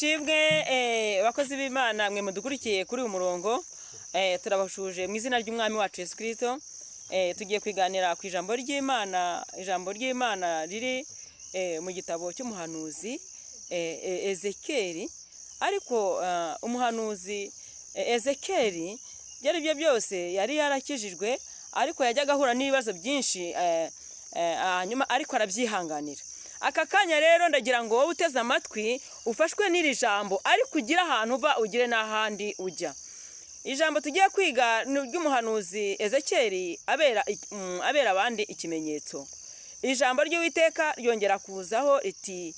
Ishimwe, bakozi b'Imana mwe mudukurikiye kuri uyu murongo, turabashuje mu izina ry'Umwami wacu Yesu Kirisito. Tugiye kwiganira ku ijambo ry'Imana, ijambo ry'Imana riri mu gitabo cy'umuhanuzi Ezekeri. Ariko umuhanuzi Ezekeri, ibyo ari byo byose yari yarakijijwe, ariko yajyaga ahura n'ibibazo byinshi, hanyuma ariko arabyihanganira. Aka kanya rero ndagira ngo wowe uteze amatwi ufashwe n'iri jambo, ariko ugire ahantu uva ugire n'ahandi ujya. Ijambo tugiye kwiga ni iry'umuhanuzi Ezekeri abera abandi ikimenyetso. Ijambo ry'Uwiteka ryongera kuzaho riti: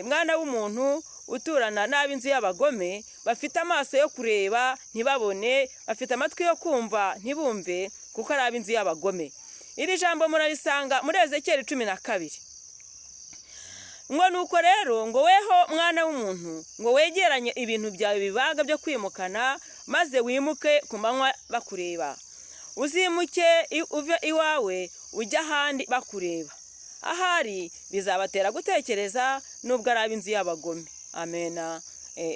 "Mwana w'umuntu, uturana n'ab'inzu y'abagome, bafite amaso yo kureba ntibabone, bafite amatwi yo kumva ntibumve, kuko ari ab'inzu y'abagome." Iri jambo murarisanga muri Ezekeri 12. Ngo nuko rero, ngo weho mwana w'umuntu, ngo wegeranye ibintu byawe bibaga byo kwimukana, maze wimuke ku manywa bakureba. Uzimuke uve iwawe ujye ahandi bakureba. Ahari bizabatera gutekereza, nubwo ari ab'inzu y'abagome. Amena.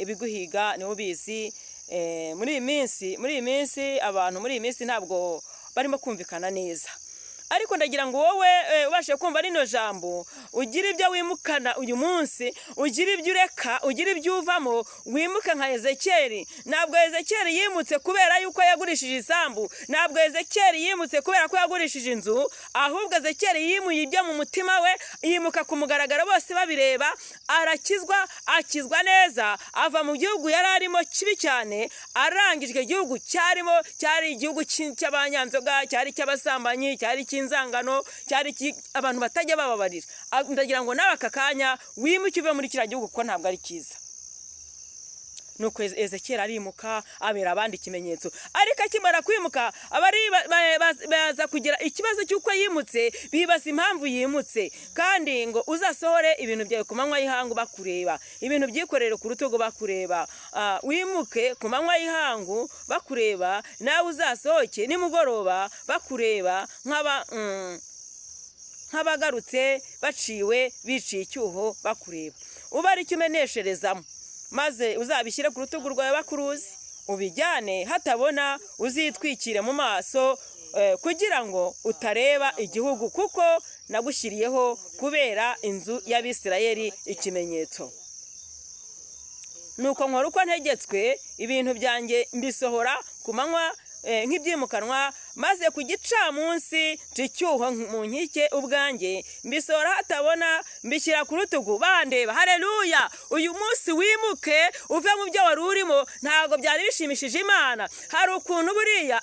Ibiguhiga niwe ubizi. Muri iyi minsi abantu muri iyi minsi ntabwo barimo kumvikana neza, ariko ndagira ngo wowe ubashe kumva rino jambo, ugire ibyo wimukana uyu munsi, ugire ibyo ureka, ugire ibyo uvamo, wimuke nka Ezekeri. Ntabwo Ezekeri yimutse kubera yuko yagurishije isambu, ntabwo Ezekeri yimutse kubera ko yagurishije inzu, ahubwo Ezekeri yimuye ibyo mu mutima we, yimuka ku mugaragaro bose babireba, arakizwa, akizwa neza, ava mu gihugu yari arimo kibi cyane. Arangije, icyo gihugu cyarimo cyari igihugu cy'abanyanzoga, cyari icy'abasambanyi, cyari icy'inzangano, cyari abantu batajya bababarira. Ndagira ngo nawe aka kanya wimuke uve muri kiriya gihugu, kuko ntabwo ari cyiza. Nuko Ezekiyeli arimuka, abera abandi ikimenyetso. Ariko akimara kwimuka, abari baza kugira ikibazo cy'uko yimutse, bibaza impamvu yimutse. Kandi ngo uzasohore ibintu byawe ku manywa y'ihangu bakureba, ibintu byikorere ku rutugu bakureba. Wimuke ku manywa y'ihangu bakureba, nawe uzasohoke nimugoroba bakureba, nk'abagarutse baciwe, biciye icyuho bakureba. Ube ari cyo umenesherezamo, maze uzabishyire ku rutugu rwawe bakuruzi, ubijyane hatabona, uzitwikire mu maso kugira ngo utareba igihugu, kuko nagushyiriyeho kubera inzu y'Abisirayeli ikimenyetso. Nuko nkora uko ntegetswe, ibintu byanjye mbisohora ku manywa nk'ibyimukanwa, maze ku gicamunsi nca icyuho mu nkike ubwanjye, mbisohora hatabona, mbishyira ku rutugu bandeba. Hareruya! Uyu munsi wimuke uve mu byo wari urimo, ntabwo byari bishimishije Imana. Hari ukuntu buriya,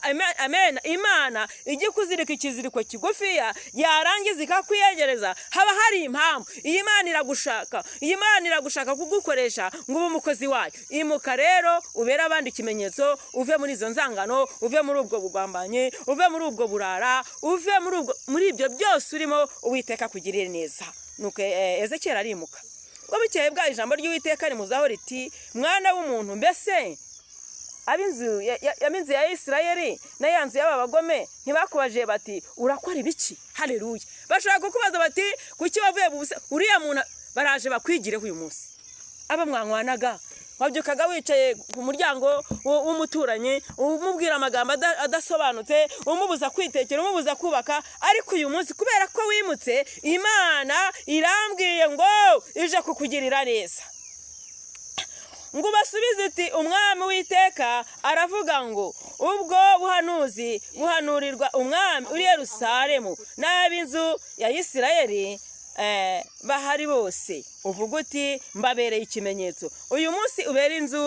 amen, Imana ijya ikuzirika ikiziriko kigufiya, yarangiza ikakwiyegereza, haba hari impamvu. Iyi Mana iragushaka, iyi Mana iragushaka kugukoresha ngo ube umukozi wayo. Imuka rero ubere abandi ikimenyetso, uve muri izo nzangano, uve muri ubwo bugambanyi, uve muri ubwo burara, uve muri ibyo byose urimo. Uwiteka akugirire neza. Nuko Ezekiyeli arimuka. Ubwo bukeye bwaho ijambo ry'Uwiteka rimuzaho riti: "Mwana w'umuntu, mbese ab'inzu ya Isirayeli na ya nzu y'aba bagome ntibakubajije bati: 'Urakora ibiki?'" Hareruya! Bashobora kukubaza bati: "Kuki wavuye mu busa?" Uriya muntu baraje bakwigireho uyu munsi. Aba mwanywanaga, wabyukaga wicaye ku muryango w'umuturanyi, umubwira amagambo adasobanutse, umubuza kwitekera, umubuza kubaka. Ariko uyu munsi kubera ko wimutse, Imana irambwiye ngo ije kukugirira neza. Ngo ubasubize uti: "Umwami Witeka aravuga ngo ubwo buhanuzi buhanurirwa umwami uri Yerusalemu n'ab'inzu ya Isirayeli bahari bose. Uvuga uti: 'Mbabereye ikimenyetso.'" Uyu munsi ubera inzu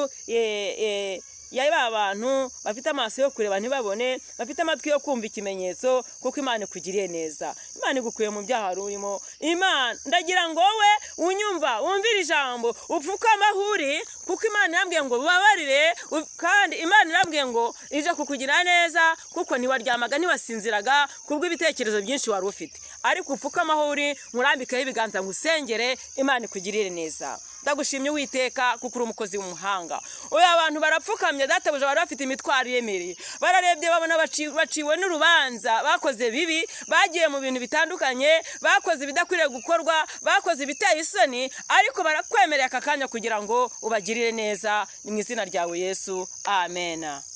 ya ba bantu bafite amaso yo kureba ntibabone, bafite amatwi yo kumva ikimenyetso, kuko Imana ikugiriye neza, Imana igukuye mu byaha wari urimo. Imana, ndagira ngo wowe unyumva wumvire ijambo, upfukame aho uri, kuko Imana irambwiye ngo ubabarire, kandi Imana irambwiye ngo ije kukugira neza, kuko ntiwaryamaga, ntiwasinziraga kubw'ibitekerezo byinshi wari ufite. Ariko upfukame aho uri, nkurambikeho ibiganza, ngusengere, Imana ikugirire neza. Ndagushimye, Uwiteka, kuko uri umukozi w'umuhanga. Uyu abantu barapfukamye, databuja, bari bafite imitwaro iremereye. Bararebye babona baciwe n'urubanza, bakoze bibi, bagiye mu bintu bitandukanye, bakoze ibidakwiriye gukorwa, bakoze ibiteye isoni, ariko barakwemereye aka kanya kugira ngo ubagirire neza. Ni mu izina ryawe Yesu, amen.